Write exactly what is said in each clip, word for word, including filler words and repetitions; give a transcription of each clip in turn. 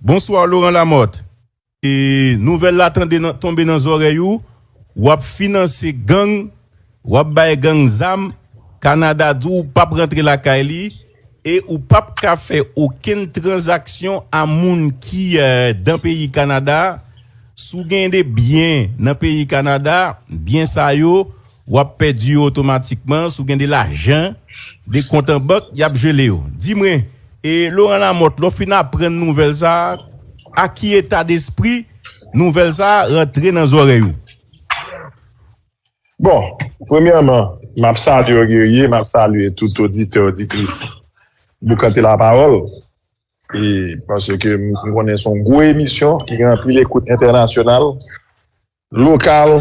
Bonswa, Laurent Lamothe. E nouvèl la tande nan, tonbe nan zòrèy ou, w ap finanse gang, w ap bay gang zam, Kanada di w p ap rantre lakay li, e ou p ap ka fè okenn tranzaksyon a moun ki, eh, dan peyi Kanada. Si w gen de byen nan peyi Kanada, byen sa yo, w ap pèdi yo otomatikman. Si w gen de lajan, de kont an bank, y ap jele yo. Di mwen, e Laurent Lamothe, lè w fin aprann nouvèl sa a, a ki eta despri nouvèl sa a rantre nan zòrèy ou? Bon, premyèman, m ap salye w, Guerrier, m ap salye tout oditè, oditris Boukante Lapawòl. E paske m konnen se yon gwo emisyon ki gen anpil ekout entènasyonal, lokal,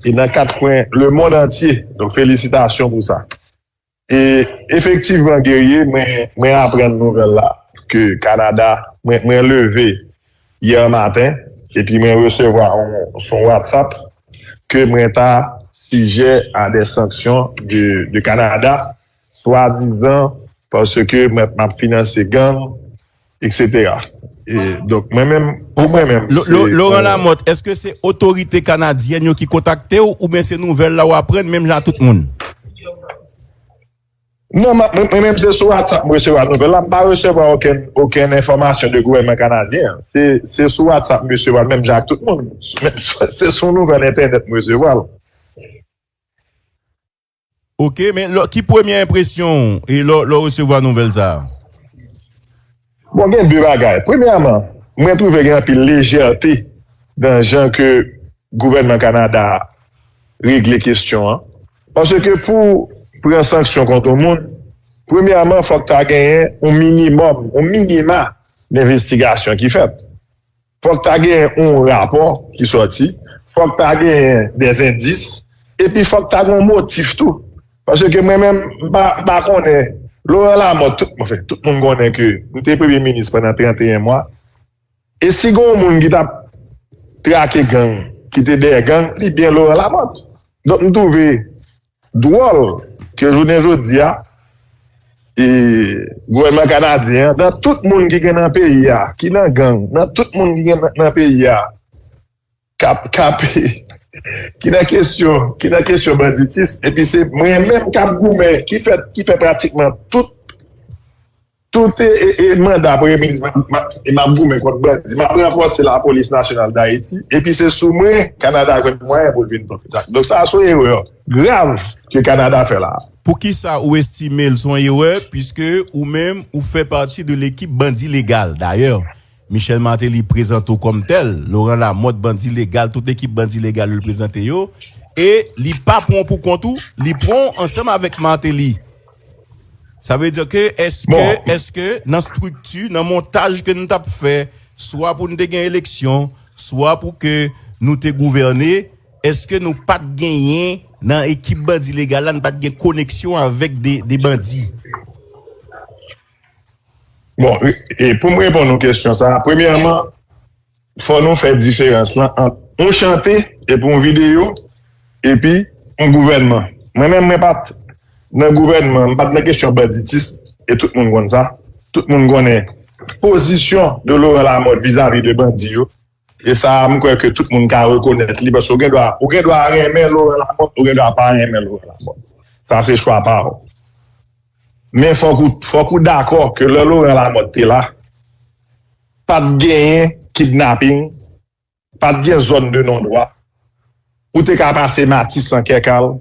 e nan kat kwen lemonn antye. Donk, felisitasyon pou sa. E efektivman, Guerrier, mwen, mwen aprann nouvèl la ke Kanada, mwen, mwen leve yè maten, epi mwen resevwa yon, sou WhatsApp ke mwen ta sijè a de sanksyon de, de Kanada, swadizan paske mwen, m ap finanse gang, et cetera. E, donk, mwen menm, pou mwen menm, Lo- Lo- Laurent Lamothe, èske se otorite kanadyèn yo ki kontakte w, oubyen se nouvèl la w aprann menm jan ak tout moun? Non, mwen menm se sou WhatsApp mwen resevwa nouvèl la. M pa resevwa okenn, okenn enfòmasyon de gouvènman kanadyen an. Se, se sou WhatsApp mwen resevwa l menm jan ak tout moun. Se sou nouvèl entènèt mwen resevwa l. Ok, men lò, ki premye enpresyon w e lò, lò w resevwa nouvèl sa a? Bon, gen de bagay. Premyèman, mwen twouve gen anpil lejète nan jan ke gouvènman Kanada a regle kesyon an. Paske pou pran sanksyon kont yon moun, premyèman, fòk ta genyen yon minimòm, yon minima denvestigasyon ki fèt. Fòk ta genyen yon rapò ki sòti, fòk ta genyen dèzendis, epi fòk ta gen yon motif tou. Paske mwen menm, m pa, m pa konnen, Laurent Lamothe, tout, anfen, tout moun konnen ke m te premye minis pandan trannteyen mwa. E si gen yon moun ki t ap trake gang, ki te dèyè gang, li byen Laurent Lamothe. Donk, m twouve dwòl ke jounen jodi a, e, gouvènman kanadyen an, nan tout moun ki gen nan peyi a, ki nan gang, nan tout moun ki gen nan, nan peyi a, k ap, k ap, ki nan kesyon, ki nan kesyon banditis, epi se mwen menm k ap goumen, ki fè, ki fè pratikman tout, tout e, e, e manda premye minis, m ap, m ap, e m ap goumen kont bandi, m ap ranfòse Lapolis Nasyonal d Ayiti, epi se sou mwen Kanada jwenn mwayen pou l vin pran kontak. Donk sa a se yon erè grav ke Kanada fè la a. Poukisa ou estime l se yon erè, piske ou menm ou fè pati de lekip bandi legal? Dayè, Michel Martelly prezante w kòm tèl, Laurent Lamothe bandi legal, tout ekip bandi legal yo l prezante yo, e li pa pran w pou kont ou, li pran w ansanm avèk Martelly. Sa vle di ke èske, èske nan estrikti, nan montaj ke nou t ap fè, swa pou nou te gen eleksyon, swa pou ke nou te gouvène, èske nou pa t genyen nan ekip bandi legal la, nou pa t gen koneksyon avèk de, de bandi? Bon, e pou m reponn ou kesyon sa a, premyèman, fò nou fè diferans lan ant yon chante epi yon videyo, epi yon gouvènman. Mwen menm, mwen pa t nan gouvènman, m pa t nan kesyon banditis, e tout moun konn sa. Tout moun konnen pozisyon de Laurent Lamothe vizavi de bandi yo. E sa a, m kwè ke tout moun ka rekonèt li, paske ou gen dwa, ou gen dwa renmen Laurent Lamothe, ou gen dwa pa renmen Laurent Lamothe. Sa se chwa pa w. Men fòk ou, fòk ou dakò ke lè Laurent Lamothe te la, pa t genyen kidnaping, pa t gen zòn de non dwa. Ou te ka pase Matisan Kèkal,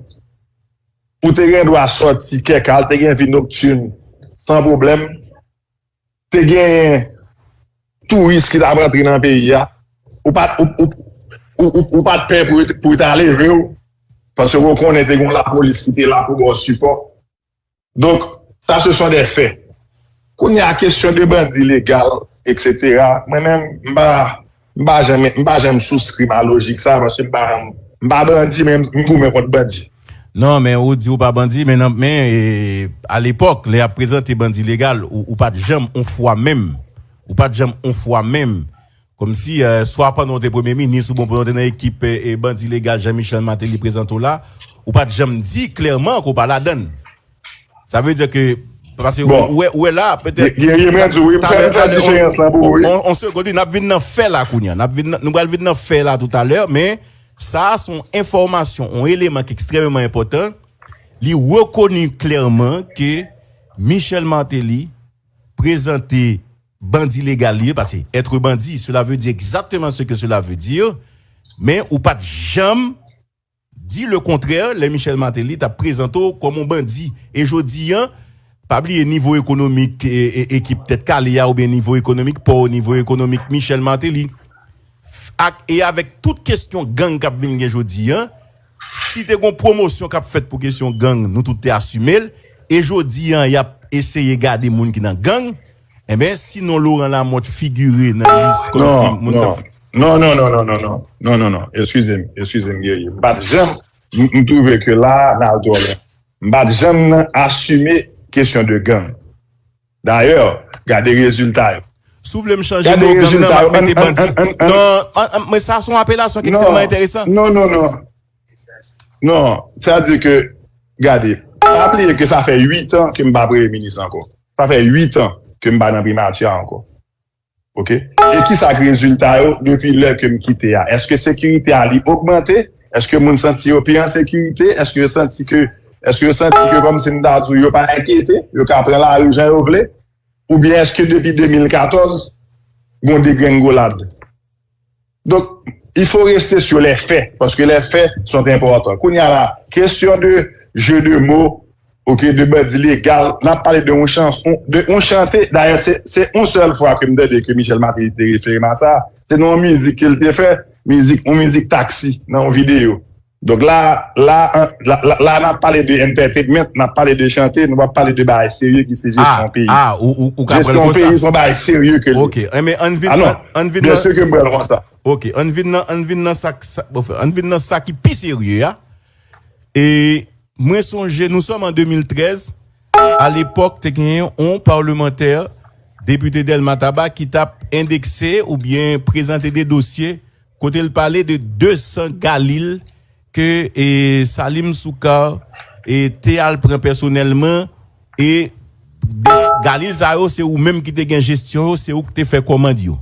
ou te gen dwa sòti Kèkal, te gen vi noktin san pwoblèm. Te genyen touris ki t ap rantre nan peyi a, ou pa t, ou, ou, ou, ou, ou pa t pè pou, pou yo ta leve w, paske ou konnen te gen yon lapolis ki te la pou ba w sipò. Donk, sa se son de fè. Kounye a, kesyon de bandi legal, et cetera, mwen menm, m pa, m pa janm, m pa janm souskri a lojik sa, paske m pa, m pa bandi, men m goumen kont bandi. Non, men ou di ou pa bandi, men nan, men, e, alepòk, lè y ap prezante bandi legal, ou, ou pa t janm on fwa menm, ou pa t janm on fwa menm, kòmsi, e, swa pandan w te premye minis, oubyen pandan w te nan ekip, e, e, bandi legal Jean-Michel Martelly prezante w la, ou pa t janm di klèman ke w pa ladann. Sa vle di ke Paske ou wè, ou wè la, petèt. Guerrier, mwen di w, wi, m fè, m fè diferans lan pou ou, wi. On, on segonn, n ap vin nan fè la kounye a. N ap vin nan, nou pral vin nan fè la toutalè, men sa a se yon enfòmasyon, yon eleman ki ekstrèmeman enpòtan. Li rekoni klèman ke Michel Martelly prezante bandi legal li ye, paske être bandit, cela veut dire exactement ce que cela veut dire, men ou pa t janm di le kontrè lè Michel Martelly t ap prezante w kòm yon bandi. E jodi a, pa bliye nivo ekonomik e, e, ekip Tèt Kale a, oubyen nivo ekonomik pa w, nivo ekonomik Michel Martelly. Ak, e avèk tout kesyon gang k ap vin gen jodi a, si te gon pwomosyon k ap fèt pou kesyon gang, nou tout te asime l. E jodi a, y ap eseye gade moun ki nan gang. Enben, si non Laurent Lamothe figire nan lis kòmsi moun k ap. Non, non, non, non, non, non, non, non, non, non. Eskize m, eskize m, Guerrier. M pa t janm, m, m twouve ke la, n al twò lwen. M pa t janm nan asime kesyon de gang. Dayè, gade rezilta yo. Si w vle m chanje mo gang nan, m ap mete bandi. Non, an, an, men sa se yon apelasyon ki ekstrèmman enteresan. Non, non, non. Non, sa di ke, gade, pa bliye ke sa fè uit an ke m pa premye minis ankò. Sa fè uit an ke m pa nan primati a ankò. Oke? E kisa k rezilta yo depi lè ke m kite a? Èske sekirite a li ogmante? Èske moun santi yo pi an sekirite? Èske yo santi ke, èske yo santi ke kòmsi m ta di w yo pa enkyete, yo ka pran lari jan yo vle? Oubyen èske depi de mil katòz, gon degrengolad? Donc, il faut rester sur les faits, parce que les faits sont importants. Kounye a la, kesyon de jeu de mots, oke, de bandi legal, n ap pale de yon chans, de yon chante. Dayè, se, se yon sèl fwa ke m tande ke Michel Martelly te refere m a sa. Se nan yon mizik ke l te fè, mizik, yon mizik taksi, nan yon videyo. Donk la, la, an, la, la, la, n ap pale de entertainment, n ap pale de chante, nou p ap pale de bagay serye ki se jesyon peyi. Ah, ou, ou, ou ka pran l konsa. Jesyon peyi se yon bagay serye ke l ye. Ok, enben, ann vin, ah non, ann, ann vin nan, byen si ke m pran l konsa. Ok, ann vin nan, ann vin nan sa, sa, bon, ann vin nan sa ki pi serye a. E mwen sonje, nou sòm an de mil trèz, alepòk, te genyen yon palmantè, depite Dèlma Taba, ki t ap endekse oubyen prezante de dosye kote l pale de de san galil ke, e, Salim Soukar, e, te al pran pèsonèlman, e de, galil sa yo, se ou menm ki te gen jesyon yo, se ou ki te fè kòmand yo.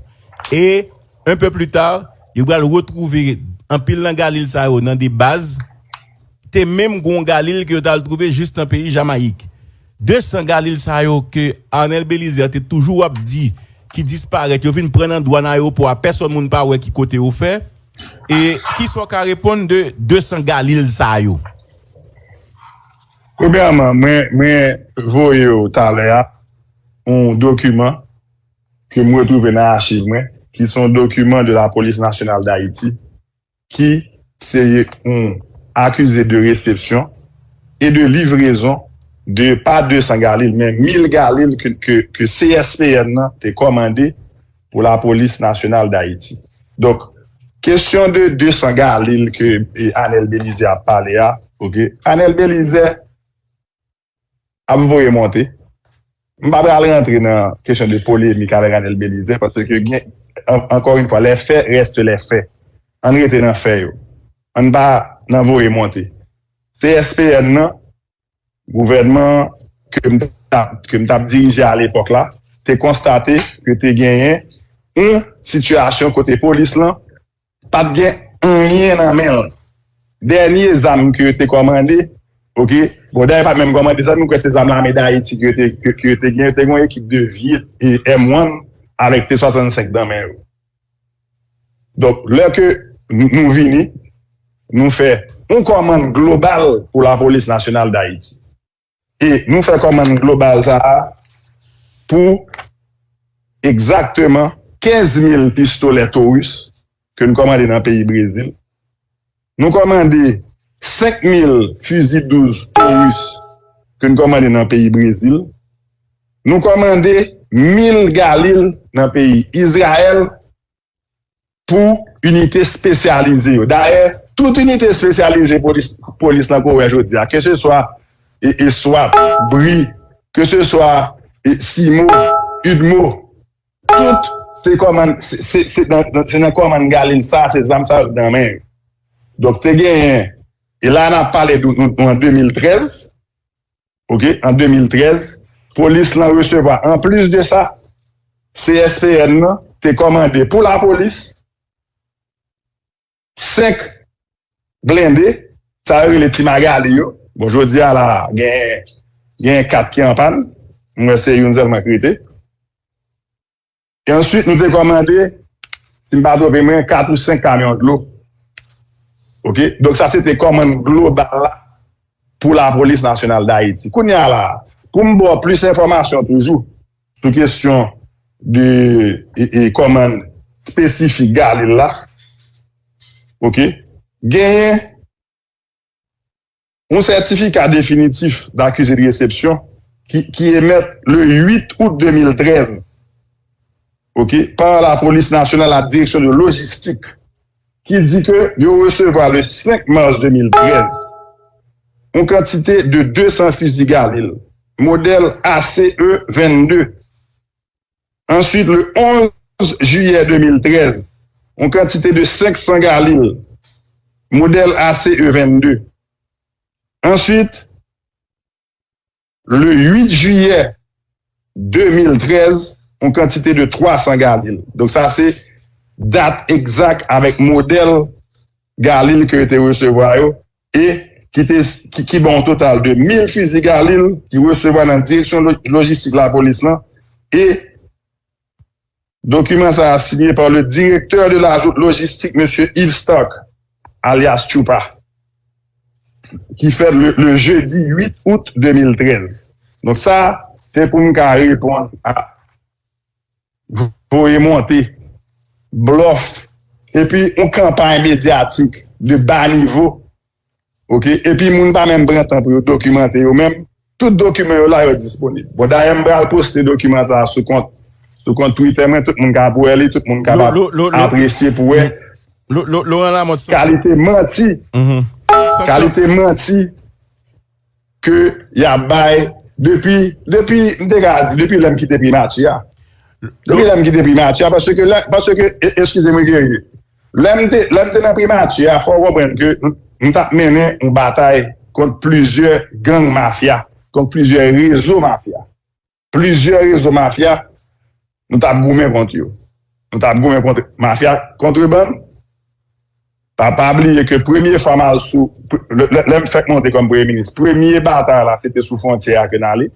E, un peu plus tard, yo pral retwouve anpil nan galil sa yo nan de baz, te menm gon galil ke yo t al twouve jis nan peyi Jamayik. De san galil sa yo ke Arnel Belizaire te toujou ap di ki disparèt, yo vin pran nan dwàn ayewopò a, pèsòn moun pa wè ki kote yo fè. E kisa w ka reponn de de san galil sa yo? Premyèman, mwen, mwen voye w talè a yon dokiman ke m retwouve nan achiv mwen, ki se yon dokiman de la Police Nationale d'Haïti, ki se yon akize de resepsyon e de livrezon de, pa de san galil, men mil galil ke, ke, ke C S P N nan te kòmande pou Lapolis Nasyonal d Ayiti. Donk, kesyon de de san galil ke, e, Anèl Belize ap pale a, oke, Anèl Belize ap voye monte. M pa pral rantre nan kesyon de polemik avèk Anèl Belize, paske gen, an-, encore une fois, les faits restent les faits. Ann rete nan fè yo. Ann pa nan voye monte. C S P N nan, gouvènman ke m t ap, ke m t ap dirije alepòk la, te konstate ke te genyen yon sitiyasyon kote polis lan pa t gen anyen nan men l. Dènye zam ke yo te kòmande, oke, bon, dayè, yo pa t menm kòmande zam, m kwè se zam Lame d Ayiti ke yo te, ke, ke yo te gen, yo te gen yon ekip de vye, e, M one avèk T swasannsenk nan men yo. Donk, lè ke nou, nou vini, nou fè yon kòmann global pou Lapolis Nasyonal d Ayiti. E nou fè kòmann global sa a pou egzakteman kenz mil pistolè Taurus ke n kòmande nan peyi Brezil. Nou kòmande senk mil fizi douz Taurus ke n kòmande nan peyi Brezil. Nou kòmande mil galil nan peyi Izrayèl pou inite espesyalize yo. Dayè, tout inite espesyalize polis, polis lan ke w wè jodi a, ke se swa, e, e, swat, bri, ke se swa, e, simo, idmo, tout se kòmann, se, se, se nan, nan, se nan kòmann galil sa, se zam sa yo nan men yo. Donk, te genyen, e la n ap pale de, de, de an de mil trèz, oke, an de mil trèz, Polis lan resevwa. Anplis de sa, C S P N nan te kòmande pou lapolis senk blende, sa yo rele Ti Magali yo. Bon, jodi a la, gen, gen kat ki an pàn. Mwen, se youn sèlman ki rete. E answit, nou te kòmande, si m pa twonpe mwen, kat ou senk kamyon dlo. Oke? Donk, sa se te kòmann global la pou Lapolis Nasyonal d Ayiti. Kounye a la, pou m ba w plis enfòmasyon toujou sou kesyon de e, e, kòmann espesifik Galil la, oke? Genyen yon sètifika definitif d'accusé de réception ki, ki emèt le uit out de mil trèz, oke, par la Police Nationale, la Direction de Logistique, ki di ke yo resevwa le senk mas de mil trèz yon kantite de de san fizi Galil, modèl A C E vennde. Answit, le onz jiyè de mil trèz, yon kantite de senk san Galil, modèl A C E vennde. Answit, le uit jiyè de mil trèz, yon kantite de twa san Galil. Donk, sa se dat egzak avèk modèl Galil ke yo te resevwa yo e ki te, ki, ki ba yon total de mil fizi Galil ki resevwa nan direksyon lo-, lojistik lapolis lan e dokiman sa a sinye pa le direktè de la logistique, mesye Yves Stark, alyas Tchoupa, ki fèt le, le jedi uit out de mil trèz. Donk sa, se pou m ka reponn a voye monte, blòf, epi yon kanpay medyatik de ba nivo, oke? Epi moun pa menm pran tan pou yo dokimante yo menm. Tout dokiman yo la, yo disponib. Bon, dayè, m pral poste dokiman sa a sou kont, sou kont Twitter mwen, tout moun ka pou wè li, tout moun kapab apresye pou wè Lo-, Lo-, Lo-, Laurent Lamothe, sanksyon. Kalite manti, Mhm. Sanksyon. Kalite manti ke y ap bay depi, depi, m te ka di, depi lè m kite primati a. Depi lè m kite primati a, paske lè, paske, e, eskize m, Guerrier. Lè m te, lè m te nan primati a, fò w konprann ke m, m t ap mennen yon batay kont plizyè gang mafya, kont plizyè rezo mafya. Plizyè rezo mafya, nou t ap goumen kont yo. Nou t ap goumen kont mafya kontrebann. Pa, pa bliye ke premye fwa m al sou, lè, lè, lè m fèk monte kòm premye minis, premye batay la, se te sou fwontyè a ke n ale.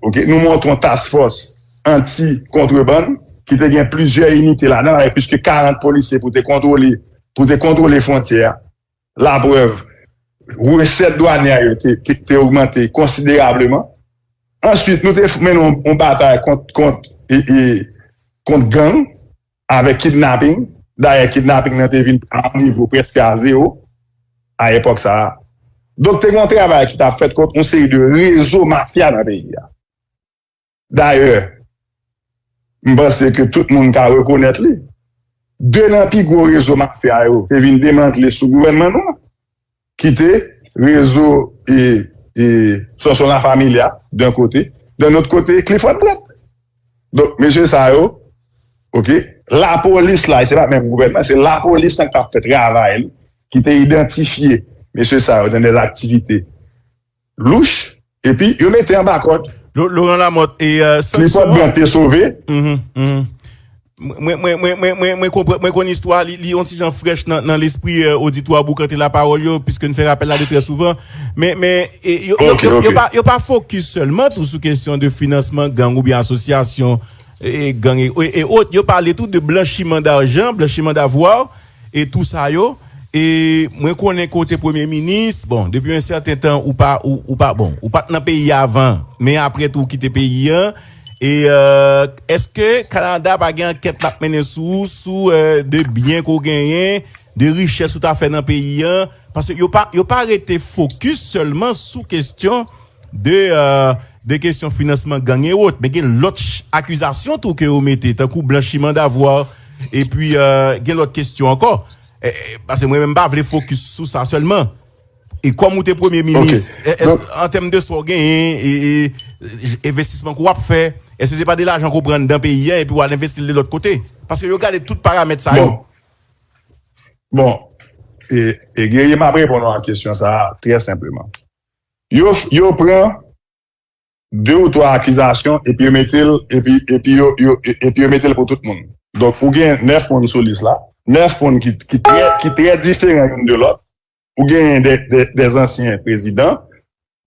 Oke? Nou monte yon task force anti kontrebann ki te gen plizyè inite ladan, avèk plis ke karant polisye pou te kontwole, pou te kontwole fwontyè a. Laprèv, resèt dwanyè yo te, te, te ogmante konsiderableman. Answit, nou te mennen yon, yon batay kont, kont, e, e, kont gang avèk kidnaping. Dayè, kidnaping nan te vin a yon nivo prèske a zewo a epòk sa a. Donk, te gen yon travay ki t ap fèt kont yon seri de rezo mafya nan peyi a. Dayè, m panse ke tout moun ka rekonèt li. De nan pi gwo rezo mafya yo te vin demantle sou gouvènman nou an, ki te rezo e, e Sonson La Familia, d'un côté, d'un autre côté, Clifford Brandt. Donk, mesye sa yo, oke, lapolis la, se pa menm gouvènman, se lapolis la ki t ap fè travay li, ki te idantifye mesye sa yo dans des activités louch, epi yo mete anba kòd. Lo-, Laurent Lamothe, e, euh, sanksyon Clifford Brandt te sove. Mhm, mhm. Mwen, mwen, mwen, mwen, mwen, mwen konprann, mwen konn istwa, li, li yon ti jan frèch nan, nan lespri, euh, oditwa Boukante Lapawòl yo, piske n fè rapèl la de trè souvan. Men, men, e, yo, yo, Ok, yo, yo ok. pa, yo pa fokis sèlman tou sou kesyon de finansman gang oubyen asosyasyon, e, gang e, e, e ot. Yo pale tou de blanchiman dajan, blanchiman davwa, e tou sa yo. E mwen konnen kote premye minis, bon, depi yon sèten tan, ou pa, ou, ou pa, bon, ou pa t nan peyi a avan, men apre tou, ou kite peyi an. E, euh, èske Kanada pa gen ankèt l ap mennen sou ou, sou, euh, de byen ke w genyen, de richès ou ta fè nan peyi an? Paske yo pa, yo pa rete fokis sèlman sou kesyon de, euh, de kesyon finansman gang e wòt, men gen lòt ch-, akizasyon tou ke yo mete, tankou blanchiman davwa, epi, euh, gen lòt kesyon ankò. E, e, paske mwen menm, m pa vle fokis sou sa sèlman. E kòm ou te premye minis, Ok. e, es-, Donk, an tèm de sa w genyen, e, e, envestisman ke w ap fè, èske se pa de lajan ke w pran anndan peyi a epi w al envesti l de lòt kote? Paske yo gade tout paramèt sa yo. Bon. Bon. E, e Guerrier, m ap reponn w a kesyon sa a trè senpleman. Yo, yo pran de ou twa akizasyon, epi yo mete l, epi, epi yo, yo, epi yo mete l pou tout moun. Donk, ou gen nèf moun sou lis la, nèf moun ki, ki trè, ki trè diferan youn de lòt. Ou genyen de, de, de ansyen prezidan.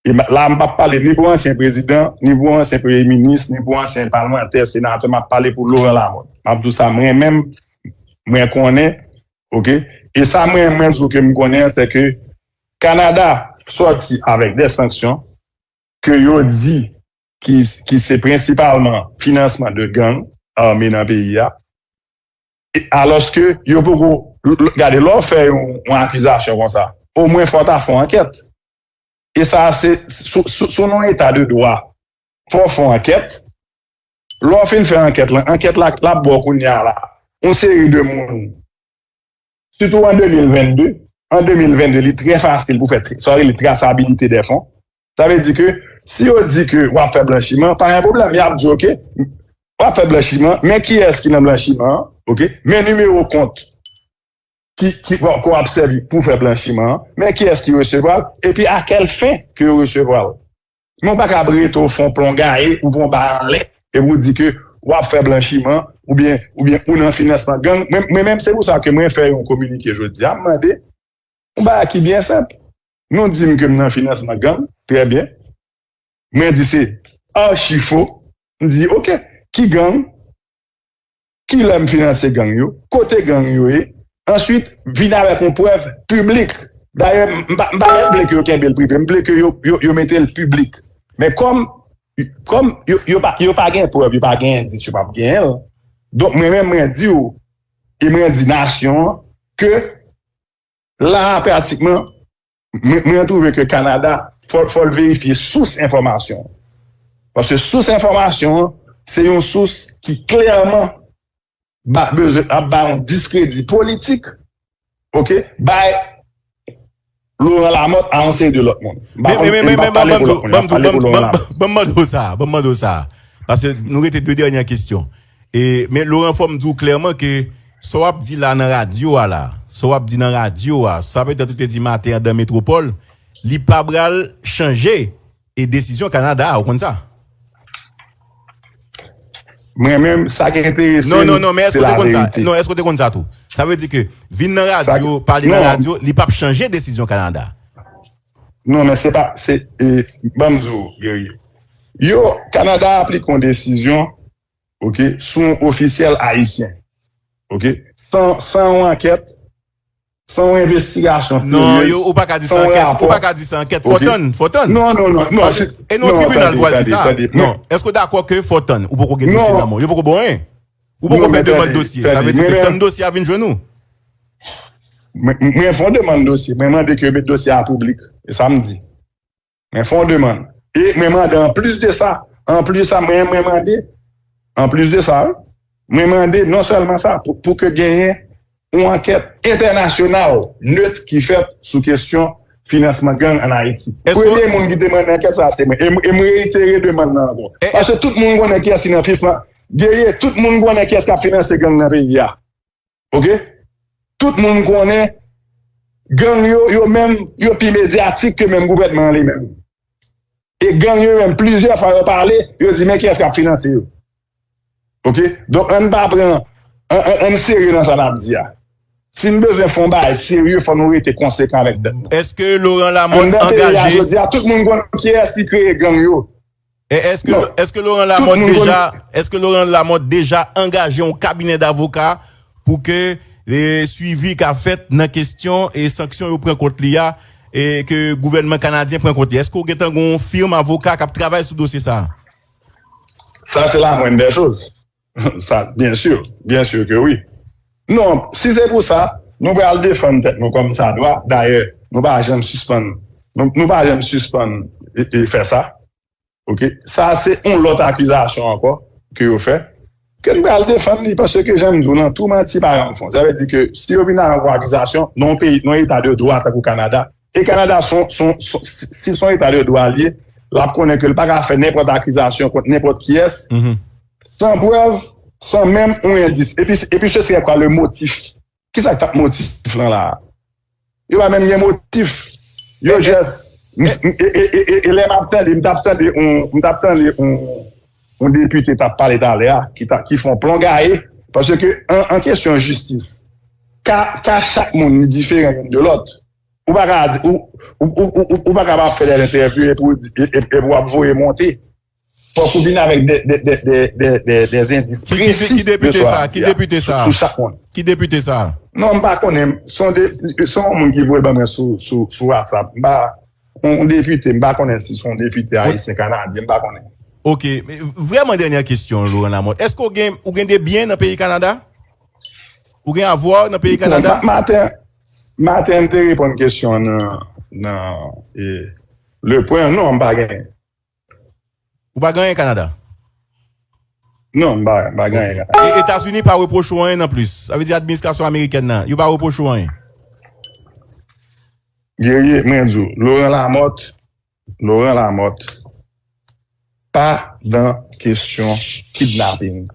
E ma- la, m p ap pale ni pou ansyen prezidan, ni pou ansyen premye minis, ni pou ansyen palmantè, senatè. M ap pale pou Laurent Lamothe. M ap di w sa, mwen menm, mwen konnen, oke? E sa mwen, mwen di w ke m konnen, se ke Kanada sòti avèk de sanksyon ke yo di ki, ki se prensipalman finansman de gang ame nan peyi a. E, alòske yo poko, l- l- gade, lè w fè yon, yon akizasyon konsa, omwen fò w ta fè yon ankèt. E sa, se sou, sou, sou yon eta de dwa, fò w fè yon ankèt. Lè w fin fè ankèt lan, ankèt la, l ap ba w kounye a la, yon seri de moun. Sitou an de mil vennde, an de mil vennde, li trè fasil pou fè, sa yo rele trasabilite dè fon. Sa vle di ke si yo di ke w ap fè blanchiman, pa gen pwoblèm, y ap di, oke, w ap fè blanchiman, men kiyès ki nan blanchiman an, oke, men nimewo kont ki, ki, ke w ap sèvi pou fè blanchiman an, men kiyès ki resevwa l, epi a kèl fen ke yo resevwa l. Men w pa ka ap rete w fè yon plongaye ou fè yon bagay anlè, epi w di ke w ap fè blanchiman, oubyen, oubyen ou nan finansman gang. Mwen, mwen menm, se pou sa ke mwen fè yon kominike jodi a, m mande yon bagay ki byen senp. Nou di m ke m nan finansman gang, trè byen. Mwen di se achi fo. M di, oke, ki gang? Kilè m finanse gang yo? Kote gang yo ye? Answit, vin avèk yon prèv piblik. Dayè, m pa, m pa menm vle ke yo kenbe l prive, m vle ke yo, yo, yo mete l piblik. Men kòm, kòm yo, yo pa, yo pa gen prèv, yo pa gen endis, yo p ap genyen l. Donk, mwen menm, mwen di w, e mwen di nasyon an, ke la a, pratikman, mwen, mwen twouve ke Kanada, fò, fò l verifye sous enfòmasyon. Paske sous enfòmasyon an, se yon sous ki klèman ba, bezwen, ap ba yon diskredi politik, oke, bay Laurent Lamothe a yon seri de lòt moun. M pa Men, konn, men, men, e m men, pa men, ban, pale ban m pou di w, lòt moun, ban m m ap di w, pale ban, pou Laurent ban, Lamothe. Ban m mande w sa, ban m mande w sa. Paske nou rete de dènye kesyon. E, men Laurent, fò m di w klèman ke sa w ap di la nan radyo a la, sa w ap di nan radyo a, sa petèt ou te di maten an dan Metwopòl, li pa pral chanje e desizyon Kanada a, ou konn sa? Mwen menm, sa ki enterese m, se laverite. Non, non, non, men èske w te konn sa? Non, èske w te konn sa tou? Sa vle di ke vin nan radyo, pale nan radyo, li p ap chanje desizyon Kanada. Non, men se pa, se, e, ban m di w, Guerrier. Yo, Kanada aplike yon desizyon, oke, sou yon ofisyèl ayisyen, oke, san, san yon ankèt, san yon envestigasyon seryez, san yon rapò. Non, yo, ou pa ka di sa ankèt, ou pa ka di sa ankèt, fò tann, fò tann. Non, non, non, non. Paske, e nan yon tribinal pou al di sa. Non, èske w dakò ke fò tann, ou poko gen dosye nan men w, yo poko ba w anyen? Ou poko fè demann dosye, sa vle di ke tann dosye a vin jwenn ou. Mwen, mwen fè yon demann dosye, mwen mande ke yo met dosye a piblik, e sa m di. Mwen fè yon demann. E mwen mande anplis de sa, anplis sa, mwen, mwen mande, anplis de sa, wi, mwen mande non sèlman sa, pou, pou ke genyen yon ankèt entènasyonal net ki fèt sou kesyon finansman gang ann Ayiti. Èske premye moun ki te mande ankèt sa, se mwen. E m, e m reitere demann nan ankò. E, paske tout moun konnen kiyès ki nan pif lan. Guerrier, tout moun konnen kiyès k ap finanse gang nan peyi a. Oke? Tout moun konnen gang yo, yo menm, yo pi medyatik ke menm gouvènman an li menm. E gang yo menm, plizyè fwa yo pale, yo di men kiyès k ap finanse yo. Oke? Donk, ann pa pran, ann, ann, ann serye nan sa n ap di a. Si n bezwen fè yon bagay serye, fò nou rete konsekan avèk tèt nou. Èske Laurent Lamothe angaje? Anndan peyi a jodi a, tout moun konn kiyès ki kreye gang yo. E èske, èske Laurent Lamothe deja, èske Laurent Lamothe deja angaje yon kabinè davoka pou ke, e, swivi ka fèt nan kesyon e sanksyon yo pran kont li a, e ke gouvènman kanadyen pran kont li? Èske w gentan gen yon firm avoka k ap travay sou dosye sa a? Sa se la moindre des choses. Sa, byen si, byen si ke wi. Non, si se pou sa, nou pral defann tèt nou kòm sa dwa. Dayè, nou pa janm sispann, nou, nou pa janm sispann e, e fè sa. Oke? Sa se yon lòt akizasyon ankò ke yo fè. Ke nou pral defann li, paske jan m di w lan, tou manti pa janm fon. Sa vle di ke si yo vin avèk yon akizasyon, nan yon peyi, nan yon eta de dwa tankou Kanada, e Kanada son, son, son, si, si son eta de dwa li ye, l ap konnen ke l pa ka fè nenpòt akizasyon kont nenpòt kiyès, san prèv, san menm yon endis. Epi, epi se sèl kwa le motif. Kisa k t ap motif lan la a? Yo pa menm gen motif. Yo jès, M- e, e, e, e, e lè m ap tande, m t ap tande on, m t ap tande on, on depite t ap pale talè a, ki, ta, ki fè on plongaye, paske an, an kesyon jistis, ka, ka chak moun li diferan youn de lòt. Ou pa ka, ou, ou, ou, ou, ou pa ka ap fè de entèvyou epi w di- e- e- epi w ap voye monte. Fòk ou vin avèk de, de, de, de, de, de, de endis Ki, ki, ki depite sa? Ki depite sa? Sou, sou chak moun. Ki depite sa? Non, m pa konnen. Se yon de- se yon moun ki voye ban mwen sou, sou, sou WhatsApp. M pa, yon depite, m pa konnen si se yon depite ayisyen, kanadyen, m pa konnen. Ok. Vrèman dènyè kesyon, Laurent Lamothe. Èske ou gen, ou gen de byen nan peyi Kanada? Ou gen avwa nan peyi Kanada? Maten, maten m te reponn kesyon nan, nan e, Le Point. Non, m pa gen. Ou pa gen anyen Kanada? Non, m pa, m pa gen anyen Kanada. E Etazini pa repwoche w anyen non plis. Sa vle di administrasyon amerikèn nan, yo pa repwoche w anyen. Guerrier, mwen di w, Laurent Lamothe, Laurent Lamothe, pa nan kesyon kidnaping,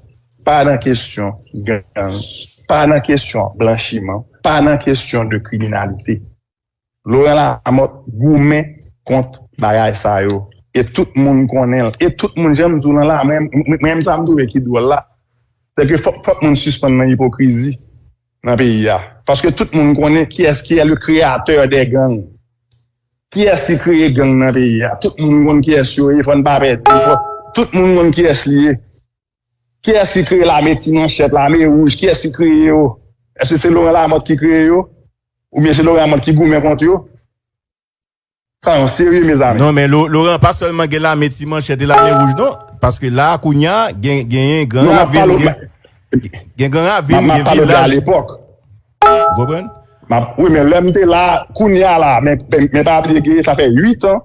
pa nan kesyon gang, pa nan kesyon blanchiman, pa nan kesyon de kriminalite. Laurent Lamothe goumen kont bagay sa yo. E tout moun konnen l. E tout moun, jan m di w lan la, mwen, mwen, mwen, sa m twouve ki dwòl la, se ke fòk, fòk moun sispann nan ipokrizi nan peyi a. Paske tout moun konnen kiyès ki est le créateur des gangs. Kiyès ki kreye gang nan peyi a? Tout moun konn kiyès yo ye, fò n pa pèdi. Fò, tout moun konn kiyès li ye. Kiyès ki kreye lame ti manchèt, lame wouj? Kiyès ki kreye yo? Èske se Laurent Lamothe ki kreye yo? Oubyen se Laurent Lamothe ki goumen kont yo? Sa yon serye, mezanmi. Non, men Lo- Laurent pa sèlman gen lame ti manchèt e lame wouj, non. Paske la, kounye a, gen, gen gran ravin, gen, gen gran ravin, gen vilaj. Ou konprann? Wi, men lè m te la, kounye a la, men, men, men pa bliye ke sa fè uit an,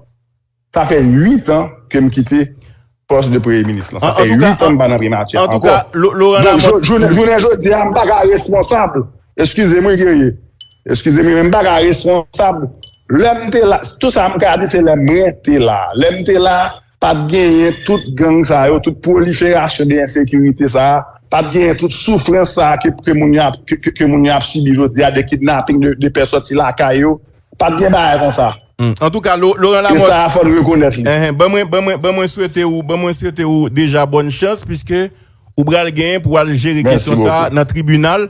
sa fè uit an ke m kite pòs de premye minis lan. Sa fè uit an m pa nan primati a ankò. Donk, jounen jodi a, m pa ka responsab. Eskize m, wi, Guerrier. Eskize m, men m pa ka responsab. Lè m te la, tout sa m ka di, se lè mwen te la. Lè m te la, pa t genyen tout gang sa yo, tout pwoliferasyon de ensekirite sa a, pa t genyen tout soufrans sa a ke, ke moun yo ap, ke, ke, ke moun yo ap sibi jodi a, de kidnaping, de, de pè sòti lakay yo. Pa t gen bagay konsa. Antouka, Laurent Lamothe. E sa a, fò n rekonèt li. Enhen, ban mwen, ban mwen, ban mwen swete ou, ban mwen swete ou deja bòn chans, piske ou pral genyen pou al jere kesyon sa a nan tribinal.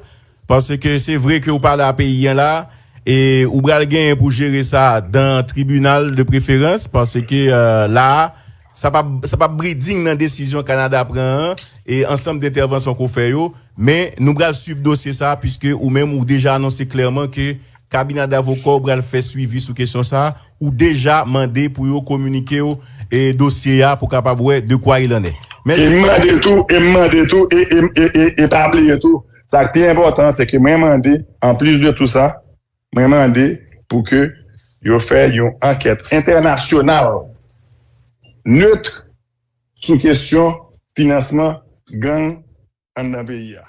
Paske se vre ke ou pale a peyi an la, e ou pral genyen pou jere sa dan tribinal de preferans, paske la, sa p ap, sa p ap briding nan desizyon Kanada pran an, e ansanm de entèvansyon ke w fè yo, men nou pral swiv dosye sa, piske ou menm ou deja anonse klèman ke kabinè davoka w pral fè swivi sou kesyon sa, ou deja mande pou yo kominike w e dosye a pou kapab wè de quoi il en est. Mèsi. E m mande tou, e m mande tou, e, e, e, e, e pa bliye tou, sa k pi enpòtan, se ke mwen mande, anplis de tou sa, mwen mande pou ke yo fè yon ankèt entènasyonal, neutre, sou kesyon finansman gang anndan peyi a.